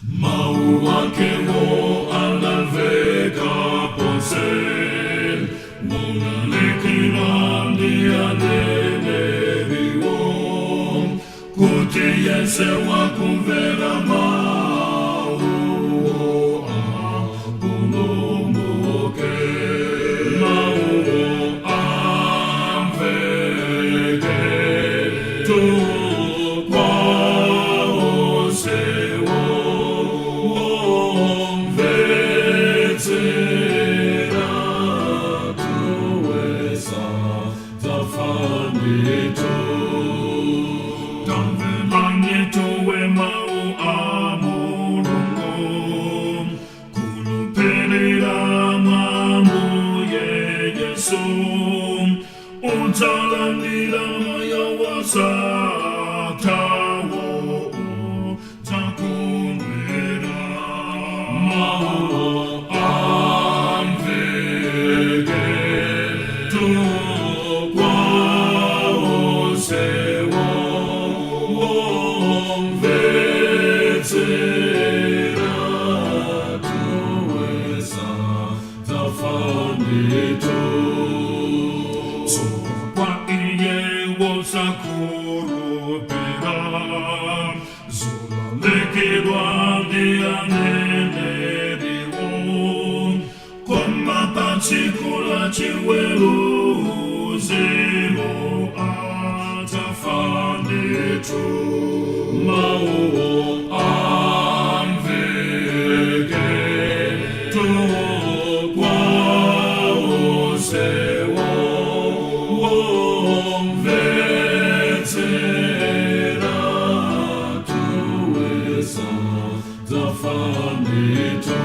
Mau wakewo anamveka ponse, Mulalikira ndi aneneriwo, kuti yense wakumvera mauwo apulumuke. Mauwo amveke tu kwa onsewo, omvetsera tuwesa zafanitu. Tamverani tuwe mau a Mulungu, Khulupirira mwa Ambuye Yesu, Udzalandira moyo wosathawo, Udzakondwera. Mau amveke tu kwa onsewo, Omvetsera tuwesa zafanitu. Kwa iye wosakhulupira, Zolalikidwa ndi aneneriwo, Koma pa tsiku la chiweruziro adzafa ndithu. Mau amveke tu kwa onsewo, Omvetsera tuwesa zafanitu.